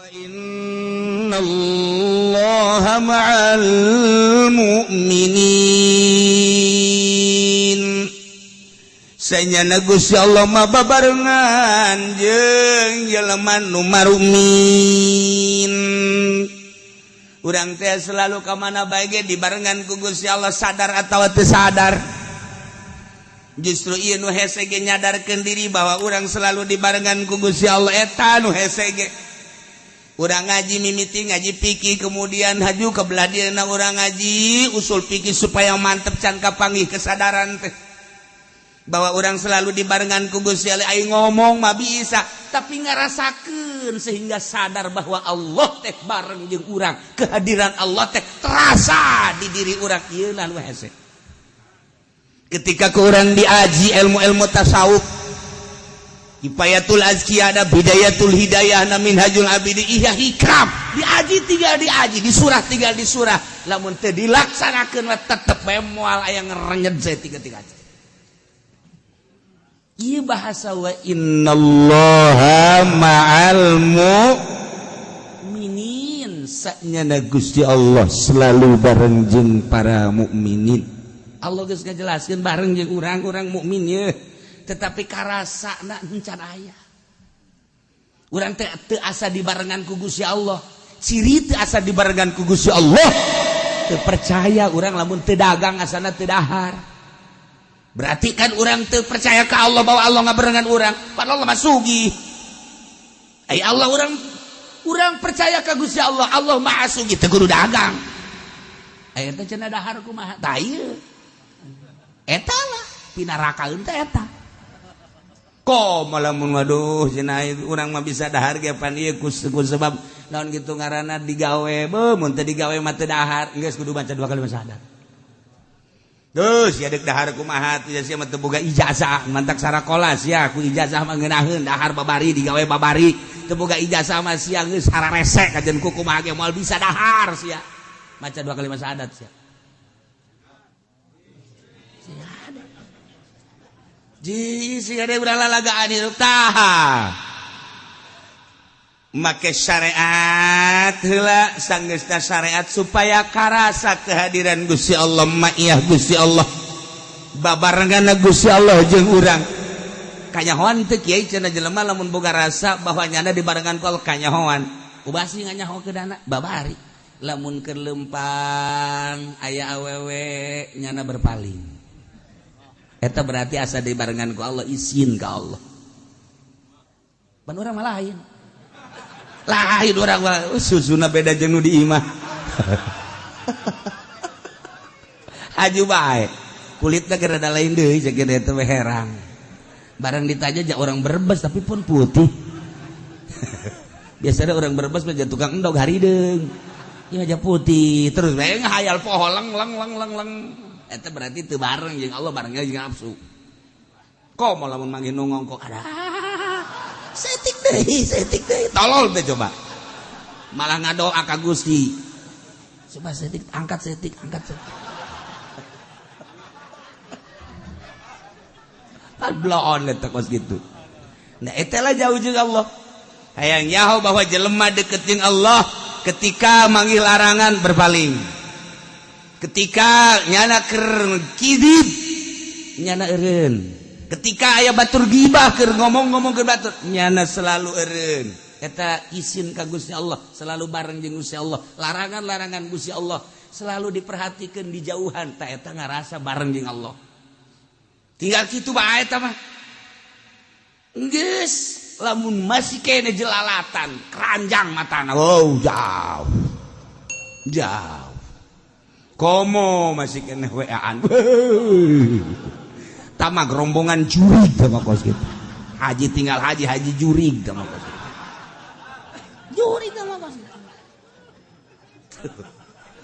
Innallaha ma'al mu'minin. Sanyana Gusti Allah mah babarengan jeung jelema nu marumin. Urang teh selalu ka mana bae ge dibarengan ku Gusti Allah, sadar atawa teu sadar. Justru ieu nu hese ge nyadarkeun diri bahwa urang selalu dibarengan ku Gusti Allah, eta nu hese ge. Urang ngaji mimiti ngaji fikih, kemudian haju ke belah dieuna urang ngaji usul fikih supaya mantep, can kapanggih kesadaran teh bahwa orang selalu dibarengan ku Gusti Allah. Aing ngomong mah bisa, tapi ngarasakeun sehingga sadar bahwa Allah teh bareng jeung urang, kehadiran Allah teh terasa di diri urang, ieu nu hese. Ketika ku urang diaji ilmu-ilmu tasawuf, Kifayatul Azkiya ada, Bidayatul Hidayah na, Minhajul Abidi, Ihya Hikam, diaji tinggal diaji, di surah tinggal di surah, lamun teu dilaksanakeun mah tetep bae moal aya ngerenyet saya tiga-tiga. Ieu bahasa wa innallaha ma'al mu'minin, saknyana Gusti Allah selalu bareng jeung para mukminin. Allah geus ngajelaskeun bareng jeung urang-urang mukmin ye, tetapi karasa na encan aya. Urang teh teu asa dibarengan ku Gusti Allah. Ciri teu asa dibarengan ku Gusti Allah, teu percaya urang lamun teu dagang asana teu dahar. Berarti kan urang teu percaya ke Allah bahwa Allah ngabarengan urang, padahal Allah mah sugih. Ai Allah, urang urang percaya ke Gusti Allah, Allah Maha Sugih, teu kudu dagang. Aya teh cenah dahar kumaha? Tah ieu. Eta lah pinarakaeun teh eta. Kok malah mun waduh cenah urang mah bisa dahar ge pan ieu ku sebab naon gitu ngaranna digawe, beuh mun teu digawe mah teu dahar, geus kudu baca dua kali syahadat. Duh, sia deuk dahar kumaha tuh, sia mah teu boga ijazah, mantak sarakola sia ku ijazah mah ngeunaheun dahar babari, digawe babari. Teu boga ijazah mah sia geus hararese kajen ku kumaha ge moal bisa dahar sia. Maca dua kali syahadat sia. Sia ada. Ji sia ada urang lalagaan hirup tah. Make syariat heula, sanggeusna syariat supaya karasa kehadiran Gusti Allah, ma'iyah Gusti Allah, babarengan Gusti Allah jeung urang. Kanyahoan teu, Kiai? Cenah jelema lamun boga rasa bahwa nyana dibarengan ku Allah kanyahoan. Ubasi nganyaho ke dana babari, lamun keur lempang aya awewe nyana berpaling, eta berarti asa dibarengan ku Allah, izin ka Allah. Pan urang mah lain, lain urang mah, susuna beda jeung nu di imah. Haju bae kulitna ge rada lain deui, jeung eta we herang. Barang ditanya ja orang Brebes tapi pun putih. Biasanya orang Brebes mah tukang endog harideung. Ieu aja putih terus bae ngahayal poho leng leng leng leng leng. Eta berarti teu bareng jeung Allah, barengnya jeung nafsu. Kok mau lamun manggih nu ngongkok ada setik deui, setik deui, tolol teh. Coba malah ngadoa ka Gusti, coba setik, angkat setik, angkat setik. Pan bloon eta kos gitu. Nah, eta lah jauh jeung Allah. Hayang nyaho bahwa jelema deket jeung Allah ketika manggil larangan berpaling, ketika nyana keur kidib nyana eureun, ketika aya batur gibah, keur ngomong-ngomong ke batur nyana selalu eureun. Eta isin ka Gusti Allah, selalu bareng jeung Gusti Allah. Larangan-larangan Gusti Allah selalu diperhatikan, dijauhan. Tak eta ngarasa bareng jeung Allah. Tinggal kitu bae eta mah geus. Lamun masih kene jelalatan keranjang matana, wow, jauh jauh. Komo masih kene WA-an tama rombongan jurig sama kos gitu. Haji tinggal haji haji jurig sama kos gitu. Jurig sama kos gitu.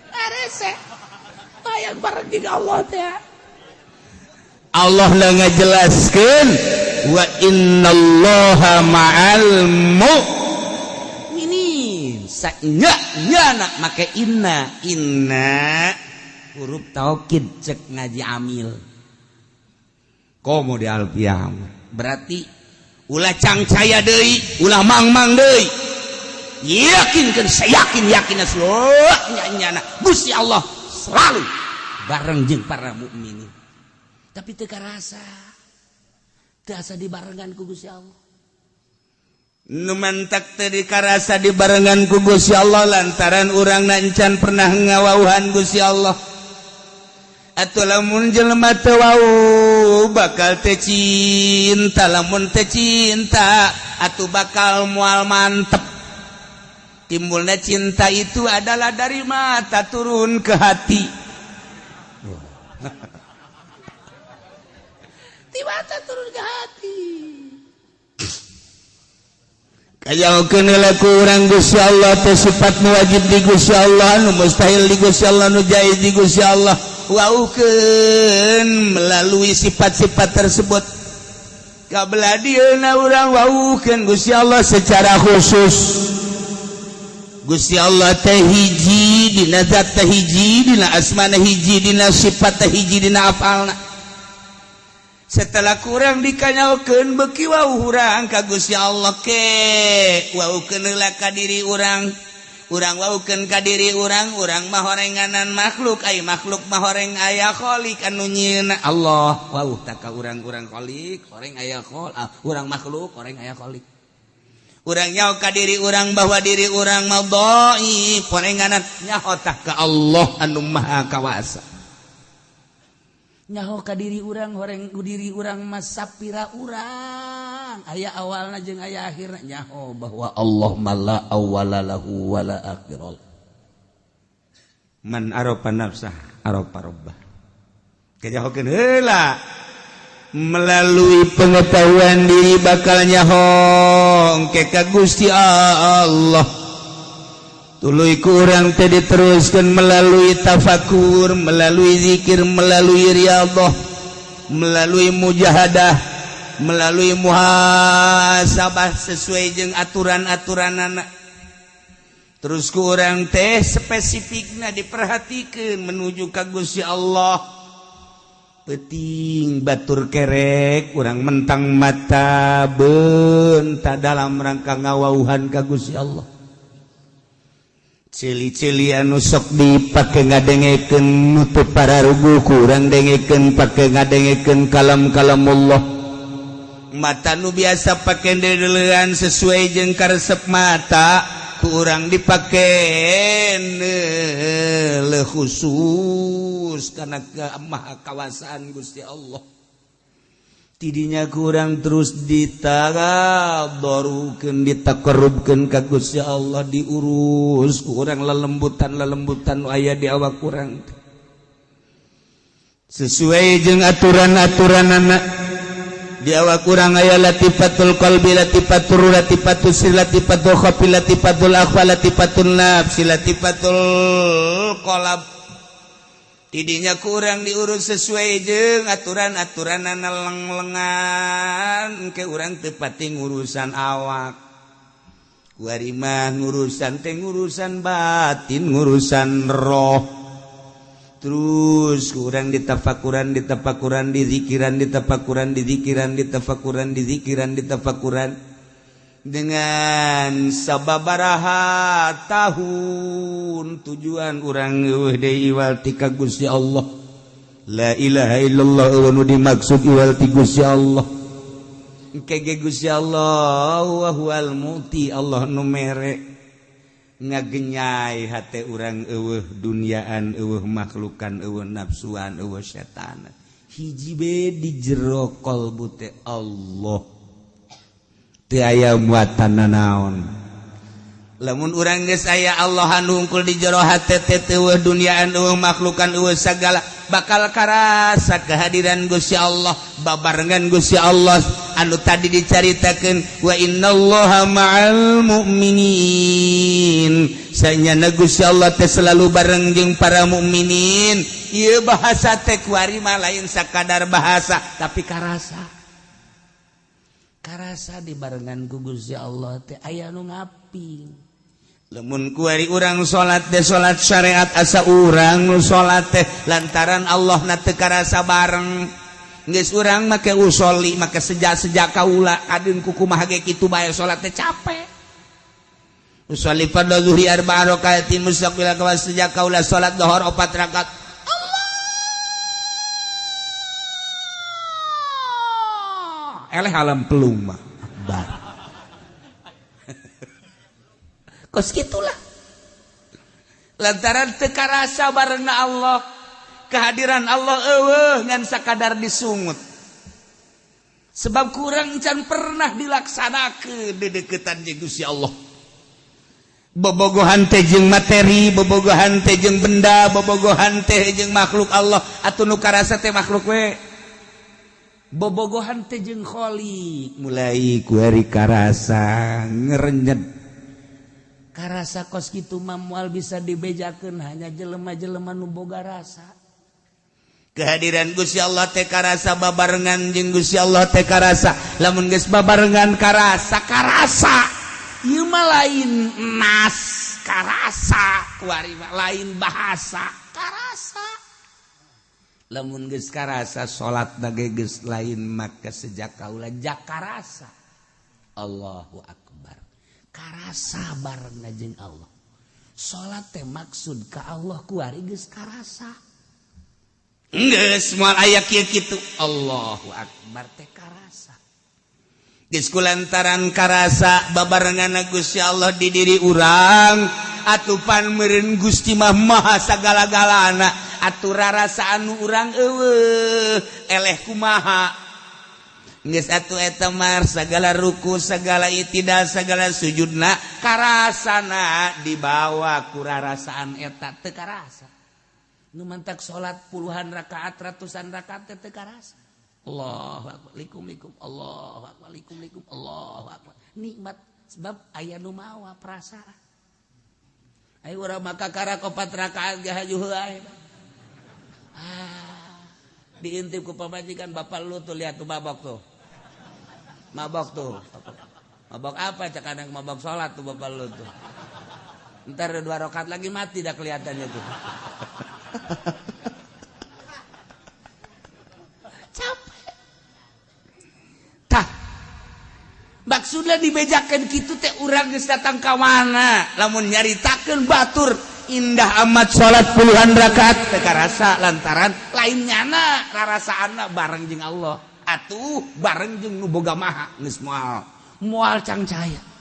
Arese hayang bareng jeung Allah teh. Allah lah ngajelaskeun wa innallaha ma'al mu'minin. Saknya nyana make inna, inna huruf taukid cek ngaji amil komo di alfiah, berarti ulah cangcaya deui, ulah mangmang deui. Yakinkan, saya yakin, yakin nyana Gusti Allah selalu bareng jeung para mukminin, tapi teu karasa, teu asa dibarengan ku Gusti Allah. Nu mantak teu dikarasa dibarengan ku Gusti Allah lantaran urang encan pernah ngawauhan Gusti Allah. Atau lamun jelema teu wau bakal teu cinta, lamun teu cinta atuh bakal moal mantep. Timbulnya cinta itu adalah dari mata turun ke hati. Di mata turun ke hati. Kajaukeun heula ku urang Gusti Allah teh sifat nu wajib di Gusti Allah, nu mustahil di Gusti Allah, nu jaiz di Gusti Allah. Waukeun melalui sifat-sifat tersebut. Kabelah dieuna urang waukeun Gusti Allah secara khusus. Gusti Allah teh hiji dina zat teh hiji, dina asmana hiji, dina sifat teh hiji, dina afalna. Setelah kurang dikanyalkeun beki wau urang ka Gusti Allah ke waukeun heula ka diri urang. Urang waukeun ka diri urang, urang mah horenganan makhluk, ai makhluk mah horeng aya khalik anu nyieunna Allah. Wau tak ka urang, urang khalik horeng aya khol, ah, urang makhluk horeng aya khalik. Urang nyaho ka diri urang bahwa diri urang mah dhaif, horenganan, nyaho tah ka Allah anu maha kawasa. Nyaho ka diri urang, horeng diri urang mah sapira urang aya awalna jeung aya akhirna, nyaho bahwa Allah mah la awwala lahu wala akhirah. Man arafa nafsah arafa rabbah. Kajahokeun heula melalui pengetahuan diri bakal nyaho engke ka Gusti Allah. Tuluy ku urang teh diteruskan melalui tafakur, melalui zikir, melalui riyadhah, melalui mujahadah, melalui muhasabah sesuai jeung aturan-aturan anak. Terus ku urang teh spesifikna diperhatikan menuju ka Gusti Allah. Peting batur kerek urang mentang mata benta dalam rangka ngawauhan ka Gusti Allah. Cili-cili anu sok dipake ngadengekeun nutup pararugu kurang dengekeun pake ngadengekeun kalam-kalam Allah. Mata nu biasa pake dedelean sesuai jeung karesep mata kurang dipake le khusus karena maha kawasaan Gusti Allah. Tidinya kurang terus ditadarukeun, ditakarubkeun ka Gusti Allah, diurus kurang lelembutan lelembutan aya di awak kurang sesuai jeung aturan-aturan anak di awak kurang aya latifatul qalbi, latifatul, latifatul sir, latifatul khafi, latifatul akhfa, latifatul nafsi, latifatul qalb. Tidinya kurang diurus sesuai jeung aturan-aturan leng-lengan ke urang tepati ngurusan awak. Kuari mah ngurusan teh ngurusan batin, ngurusan roh. Terus kurang ditafakuran, ditafakuran, dizikiran, ditafakuran, dizikiran, ditafakuran, dizikiran, ditafakuran dengan sababaraha tahun tujuan urang eueuh deui iwal ti ka Gusti Allah. La ilaha illallah eueuh nu dimaksud iwal ti Gusti Allah. Engke ge Gusti Allah wa huwal muti, Allah nu mere, ngagenyai hate urang, eueuh duniaan, eueuh makhlukan, eueuh nafsuan, eueuh setan, hiji be di jero qalbu teh Allah, teu aya muatan nanaon. Lamun urang geus aya Allah anu hungkul di jero hate teh, eueuh duniaan, eueuh makhlukan, eueuh sagala, bakal karasa kehadiran Gusti Allah, babarengan Gusti Allah anu tadi dicaritakeun, wa innallaha ma'al mu'minin. Sanyana Gusti Allah teh selalu bareng jeung para mukminin. Ieu bahasa teh kuari mah lain sakadar bahasa, tapi karasa, karasa dibarengan ku Gusti Allah teh aya nu ngaping. Lamun kuari urang salat teh salat syariat, asa urang nu salat teh lantaran Allah na teu karasa bareng. Geus urang make usoli, make sejak-sejak kaula adeun kukumaha ge kitu bae salat teh capek. Usolli fardhu zuhri arba'a rakaatin mustaqbil kawas sejak kaula salat zuhur 4 rakaat. Allah. Eleh alam pelung mah. Akbar. Kos kitulah. Lantaran teu karasa barengna Allah, kehadiran Allah eueuh ngan sakadar disungut. Sebab kurang can pernah dilaksanakeun dedeukeutan jeung Gusti Allah. Bobogohan teh jeung materi, bobogohan teh jeung benda, bobogohan teh jeung makhluk Allah, atuh nu karasa teh makhluk we. Bobogohan teh jeung Khalik, mulai ku hari karasa ngerenyet. Karasa kos kitu mah moal bisa dibejakeun hanya jelema-jelema nu boga rasa. Kehadiran Gusti Allah teh karasa babarengan jeung Gusti Allah teh karasa. Lamun geus babarengan karasa, karasa. Ieu mah lain nas karasa, kuari mah lain bahasa karasa. Lamun geus karasa salat ge geus lain maka sejak kaula jakarasa. Allahu akbar. Karasa bareng jeung Allah. Salat teh maksud ka Allah kuari geus karasa. Geus moal aya kieu kitu. Allahu akbar teh karasa. Geus kulantaran karasa babarengan Gusti Allah di diri urang atupan meureun Gusti mah maha sagala-galana atuh rarasa anu urang eueuh eleh kumaha geus atuh eta mah sagala ruku sagala itidal sagala sujudna karasana dibawa ku rarasaan eta teu karasa. Nu mantak salat puluhan rakaat ratusan rakaat teu karasa. Allahu akbar likum likum Allahu akbar likum likum Allahu akbar. Nikmat sebab aya nu mawa perasaan. Ayo urang maka karak 4 rakaat ge hajuh heula. Ah, diintip ku pamajikan bapak lu tuh lihat tuh mabok tuh. Mabok tuh. Mabok apa cak kadang mabok salat tuh bapak lu tuh. Ntar 2 rakaat lagi mati dah kelihatannya tuh. Capek. Tah. Maksudnya dibejakan kitu teh urang geus datang ka mana? Lamun nyaritakeun batur indah amat salat puluhan rakaat teu karasa lantaran lain nyana rarasaanna bareng jeung Allah. Atuh bareng jeung nu boga maha geus moal moal cangcaya.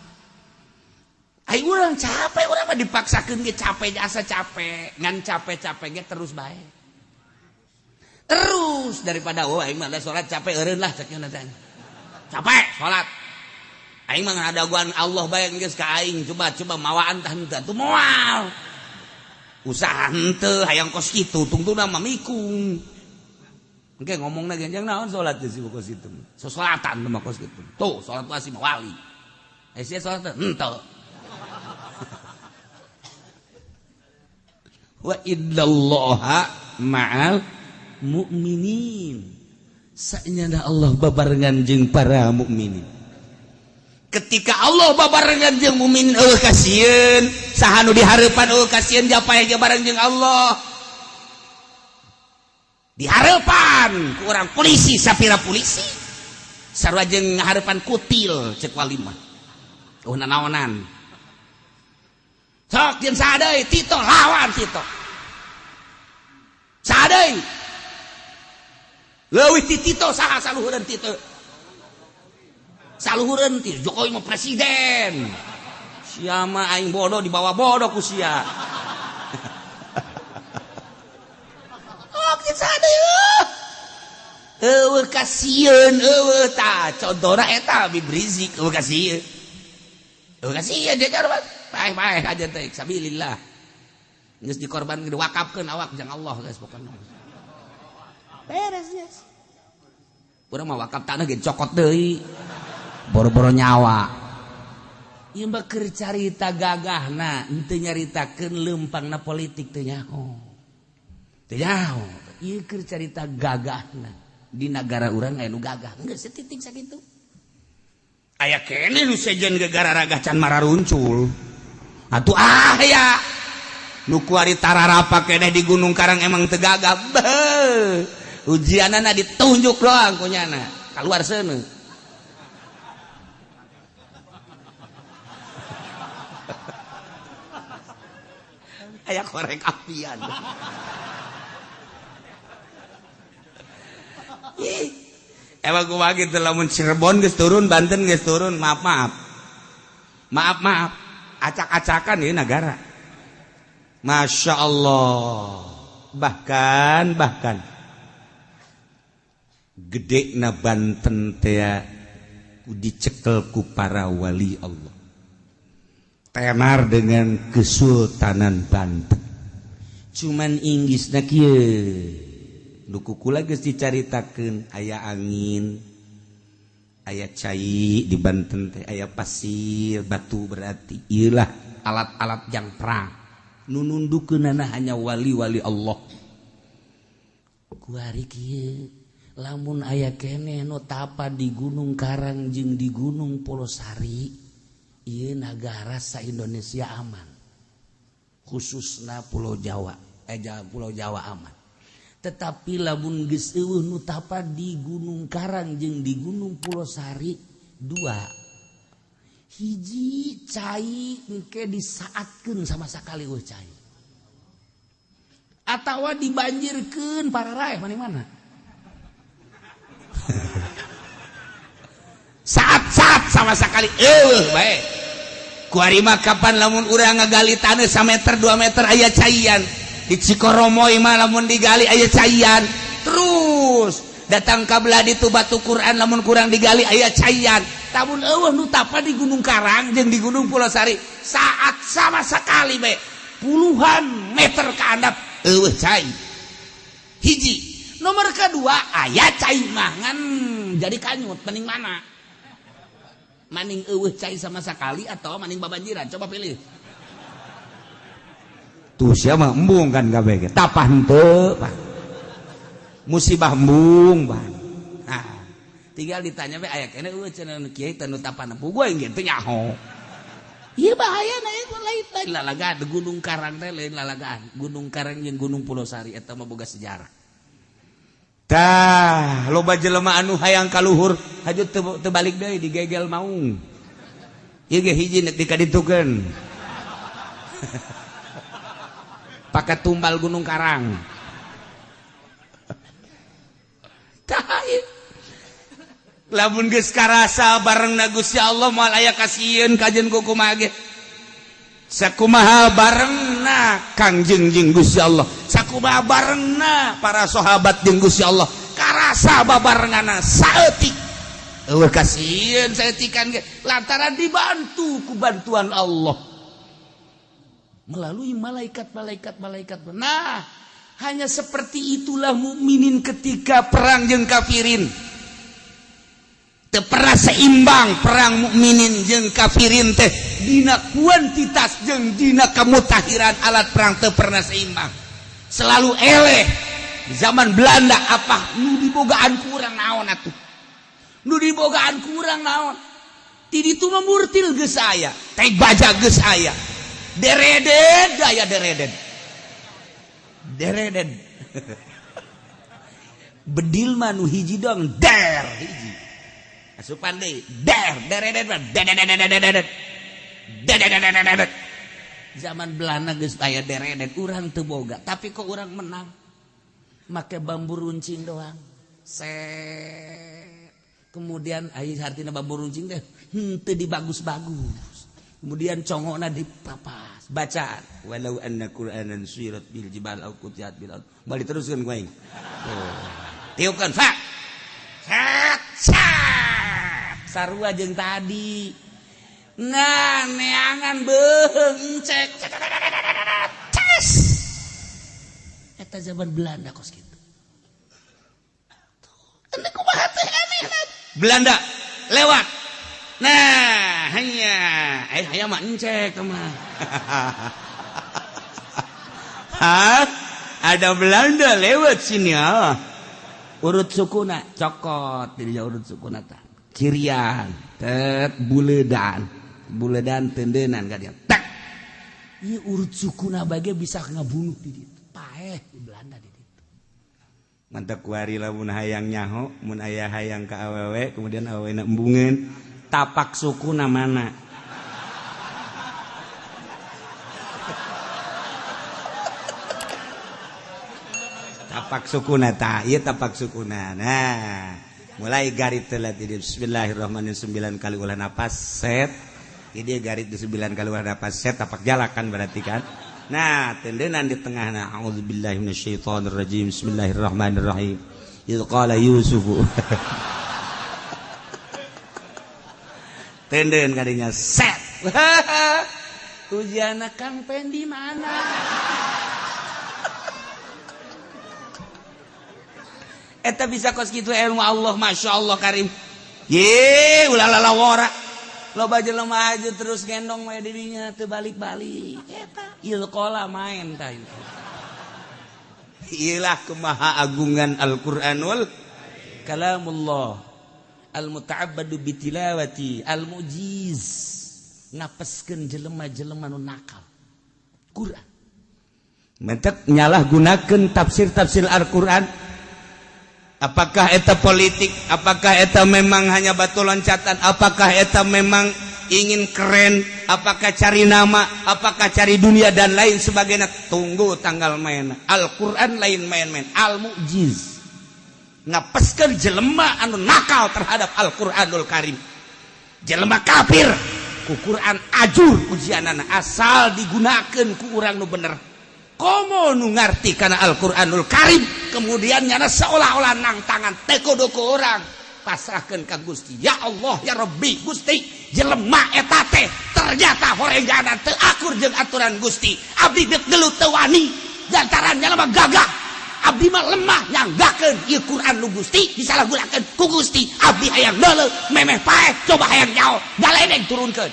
Ai urang capek, urang mah dipaksakeun ge capek asa capek, ngan capek-capek ge terus bae. Terus daripada oh aing mah salat capek eureun lah cek nya teh. Capek salat. Aing mah ngadaguan Allah bae geus ka aing coba coba mawaan tah henteu atuh moal. Usaha henteu hayang kos kitu tungtungna mah mikung. Engke ngomongna genjang naon salat teh si kos kitu. Sosolatan mah kos kitu. Tuh salat pasti mah wali. Eh sia salat henteu. Wa innallaha ma'al mu'minin. Saenyana Allah babarengan jeung para mukminin. Ketika Allah babarengan jeung mukminin eueuh kasieun, saha nu dihareupan eueuh kasieun japaya ge bareng jeung Allah. Dihareupan ku urang polisi sapira polisi. Sarua jeung ngahareupan kutil cek wali mah. Eueuh nanaonan. Sok jeung saha deui Tito lawan Tito. Saha deui? Leuwih ti Tito saha saluhureun Tito? Saluhureun ti Jokowi mah presiden. Sia mah aing bodoh dibawa bodoh ku sia. Oke saha deui? Eueuh kasieun eueuh tah contohna eta Habib Rizik eueuh kasieun. Eueuh kasieun dia cara paeh-paeh aja teh sabilillah. Geus dikorbankeun diwakafkeun awak jang Allah geus pokona. Beres geus. Urang mah wakaf tanah ge cokot deui. Boro-boro nyawa. Ieu mah keur carita gagahna, henteu nyaritakeun leumpangna politik teu nyaho. Teu nyaho. Ieu keur carita gagahna. Di nagara urang aya nu gagah. Geus setitik sakitu. Aya keneh nu sejen gegara ragah can mararuncul. Atuh ah ya. Nu kuari tararapa keneh di Gunung Karang emang teu gagah. Beuh. Ujianana ditunjuk doang ku nyana. Kaluar seuneu. Aya korek apian. Emang gua gitu lamun Cirebon geus turun, Banten geus turun, maaf maaf. Maaf maaf. Acak-acakan ini negara. Masya Allah. Bahkan gede na Banten teh dicekel ku para wali Allah. Tenar dengan Kesultanan Banten. Cuman Inggrisna kieu. Nu kukula geus dicaritakeun aya angin, aya cai di Banten teh, aya pasir, batu berarti ieulah alat-alat yang perang. Nu nundukeunana hanya wali-wali Allah. Kuari kieu lamun aya keneh nu tapa di Gunung Karang jeung di Gunung Pulosari, ieu nagara sa Indonesia aman. Khususna Pulau Jawa, Pulau Jawa aman. Tetapi lamun geus eueuh nu tapa di Gunung Karang jeung di Gunung Pulosari dua hiji cai engke disaatkeun sama sakali eueuh cai atawa dibanjirkeun pararaeh mana-mana. Saat-saat sama sekali eueuh bae. Kuari mah kapan lamun urang ngagali taneuh sameter 2 meter aya caian. Di Cikoromoy mah lamun digali aya caian. Terus datang ka belah ditu batu Quran lamun kurang digali aya caian. Lamun eueuh nu tapa di Gunung Karang jeung di Gunung Pulosari saat sama sekali bae puluhan meter ka handap eueuh cai. Hiji. Nomor kedua aya cai mah ngan jadi kanyut mending mana? Maning eueuh cai sama sekali atau maning babanjiran? Coba pilih. Tuh siapa embung kan kabeh tapah henteu Pak. Musibah embung Pak. Nah, tinggal ditanya we aya keneh eueuh cenah nu kiai teh nu tapah nempuh gue geus teu nyaho. Ieu bahaya na ieu lain lalagaan Gunung Karang teh lain lalagaan. Gunung Karang jeung Gunung Pulosari eta mah boga sejarah. Tah, loba jelema anu hayang kaluhur haju teu balik deui digegel maung. Ieu ge hiji nek dikaditukeun. Pakai tumbal Gunung Karang. Tah, lamun geus karasa bareng na Gusti Allah moal aya kasieun kajeun ku kumaha ge. Sakumaha barengna Kangjeng jeung Gusti Allah, sakumaha barengna para sahabat jeung Gusti Allah, karasa babarengana saeutik. Eueuh kasieun saeutikan ge lantaran dibantu ku bantuan Allah melalui malaikat-malaikat malaikat. Nah, hanya seperti itulah mukminin ketika perang jeung kafirin. Teu pernah seimbang perang mukminin jeung kafirin teh dina kuantitas jeung dina kemutahiran alat perang teu pernah seimbang. Selalu eleh. Di zaman Belanda apa nu dibogaan kurang naon atuh? Nu dibogaan kurang naon? Ti ditu mah murtil geus aya, teh baja geus aya. Deredet aya deredet. Deredet. Bedil mah nu hiji doang der hiji. Asupan deui der deredet mah dedededededet. Dedededededet. Zaman Belanda geus aya deredet urang teu boga, tapi kok urang menang. Make bambu runcing doang. Set. Kemudian aya hartina bambu runcing teh henteu dibagus-bagus. Kemudian congokna dipapas bacaan walau anna qur'anan suyirat bil jibal au qutiat bil ard. Balik teruskeun ku aing. Tiupkeun fa. Set set. Sarua jeung tadi. Nah, neangan beuheung cek. Ces. Eta zaman Belanda kos kitu. Tuh, kumaha teh anehna. Belanda lewat. Nah, hanya hayang mah encek mah. Hah? Ada Belanda lewat sini ah. Urut sukuna cokot di urut sukuna tah. Cirian, tet buledan. Buledan tendenan ka dia. Tak. Ieu urut sukuna bage bisa ngabunuh di ditu. Paeh di Belanda di ditu. Mantap kuari lamun hayang nyaho, mun aya hayang ka awewe, kemudian awewena embungeun, tapak sukuna mana? Tapak sukuna tah, ieu tapak sukuna. Nah, mulai garit telat ini bismillahirrahmanirrahim 9 kali ulah napas set. Ini garit di 9 kali ulah napas set tapak jalakan berarti kan. Nah, tendenan di tengah nah auzubillahi minasyaitonirrajim bismillahirrahmanirrahim. Idz qala Yusufu. Tenden kadinya set. Ujian Kang Pendi mana? Eta bisa kos kitu ilmu Allah, Masya Allah karim. Ye, ulah lalawara. Loba jelema aja terus gendong we dirinya teu balik-balik. Eta ilqala main tah itu. Iyalah kemaha agungan Al-Qur'anul kalamullah al-muta'abbadu bitilawati al-mujiz ngapeskeun jelema-jelema nu nakal. Quran. Mentek nyalahgunakeun tafsir-tafsir Al-Qur'an. Apakah eta politik? Apakah eta memang hanya batu loncatan? Apakah eta memang ingin keren? Apakah cari nama? Apakah cari dunia dan lain sebagainya? Tunggu tanggal main. Al-Quran lain main-main. Al-Mu'jiz. Ngapeskeun jelema anu nakal terhadap Al-Quranul Karim. Jelema kafir. Ku Quran ajur ujianana asal digunakeun ku urang nu bener. Komo nu ngarti kana Al-Qur'anul Karim kemudian nyana seolah-olah nang tangan teko doko orang pasrahkeun ka Gusti. Ya Allah ya Rabbi Gusti jelema eta teh ternyata horenggana teu akur jeung aturan Gusti. Abdi deuk gelut teu wani lantaran jelema gagah. Abdi mah lemah nyanggakeun ieu Qur'an nu Gusti disalahgunakeun ku Gusti. Abdi hayang deuleu memeh paeh coba hayang nyaho galedeg turunkeun.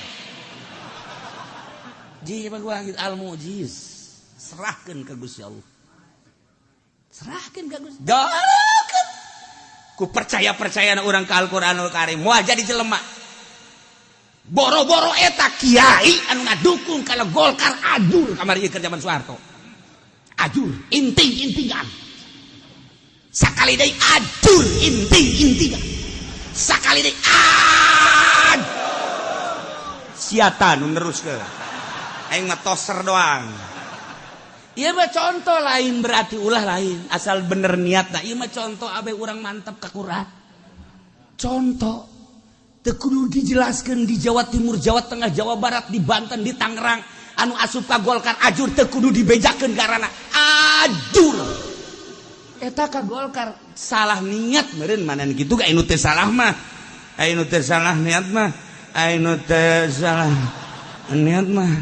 Ji mah al-mujiz. Serahkan ke Gusti Allah. Serahkan ke Gusti. Galakeun. Ku percaya-percayaan orang ke Al-Qur'anul Karim moal jadi jelema. Boro-boro eta kiai anu ngadukung kalau Golkar ajur kamari keur zaman Soeharto. Ajur inting-intingan. Sakali deui ajur inting-intingan. Sakali deui aj. Siata nu neruskeun. Aing mah toser doang. Ieu mah contoh lain berarti ulah lain asal bener niatna. Ieu mah contoh abe urang mantap ka Quran. Contoh teu kudu dijelaskeun di Jawa Timur, Jawa Tengah, Jawa Barat, di Banten, di Tangerang anu asup ka Golkar ajur teu kudu dibejakeun karana ajur. Eta ka Golkar salah niat meureun manan kitu ga anu teu salah mah. Anu teu salah niat mah, anu teu salah niat mah.